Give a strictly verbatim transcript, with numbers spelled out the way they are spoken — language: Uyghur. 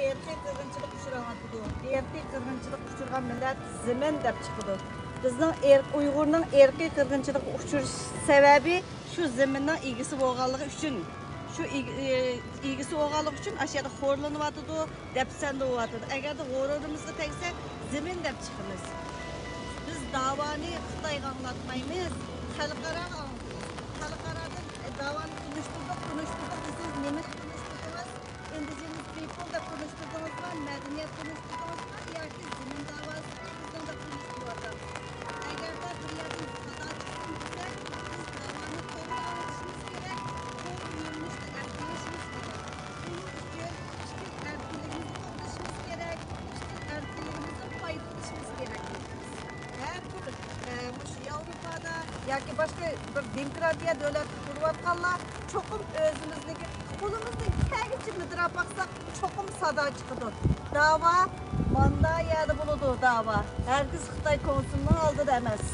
ئىرقىي قىرغىنچىلىققا ئۇچراۋاتىدۇ. ئىرقىي قىرغىنچىلىققا ئۇچرىغان مىللەت زېمىن دەپ چىقىدۇ. بىزنىڭ ئىرق-، ئۇيغۇرنىڭ ئىرقىي قىرغىنچىلىققا ئۇچرىشىش سەۋەبى شۇ زېمىننىڭ ئىگىسى بولغانلىقى ئۈچۈن. شۇ ئىگ-، ئى، ئىگىسى بولغانلىقى ئۈچۈن ئاشۇ يەردە خورلىنىۋاتىدۇ، دەپسەندە بولۇۋاتىدۇ. ئەگەردە غۇرۇرىمىزغا تەگسە، زېمىن دەپ چىقىمىز. بىز داۋانى خىتايغا ئاڭلاتمايمىز، خەلقئاراغا ئاڭلىتىمىز. خەلقئارادىن داۋانى تونۇشتۇردۇق، تونۇشتۇردۇق، دېسىڭىز نېمىنى تونۇشتۇردىڭىز؟ ئىندىجېنىس پىپل دەپ تونۇشتۇردىڭىزمۇ، مەدەنىيەت تونۇشتۇردىڭىزمۇ ياكى زېمىن داۋاسى بىزنىڭ دەپ تونۇشتۇرۇۋاتامىز؟ ئەگەردە بىر يەردىن سادا چىقسۇن دېسەك، بىز داۋانى توغرا ئاڭلىتىشىمىز كېرەك، توغرا يۆنىلىشتە ئەسلىشىمىز كېرەك. بۇنىڭ ئۈچۈن پىكىر ئەركىنلىكىمىزنى قوغدىشىمىز كېرەك، پىكىر ئەركىنلىكىمىزدىن پايدىلىنىشىمىز كېرەك. ھەر بىر، ئە، مۇشۇ ياۋروپادا ياكى باشقا بىر دېموكراتىيە دۆلەتتە تۇرۇۋاتقانلار چوقۇم ئۆزىمىزنىڭكى قولىمىزدىن كەلگىنىچە مىدىرلاپ باقساق، چوقۇم سادا چىقىدۇ. داۋا ماندا يەردە بولىدۇ، داۋا. ھەرگىز خىتاي كونسۇلىنىڭ ئالدىدا ئەمەس.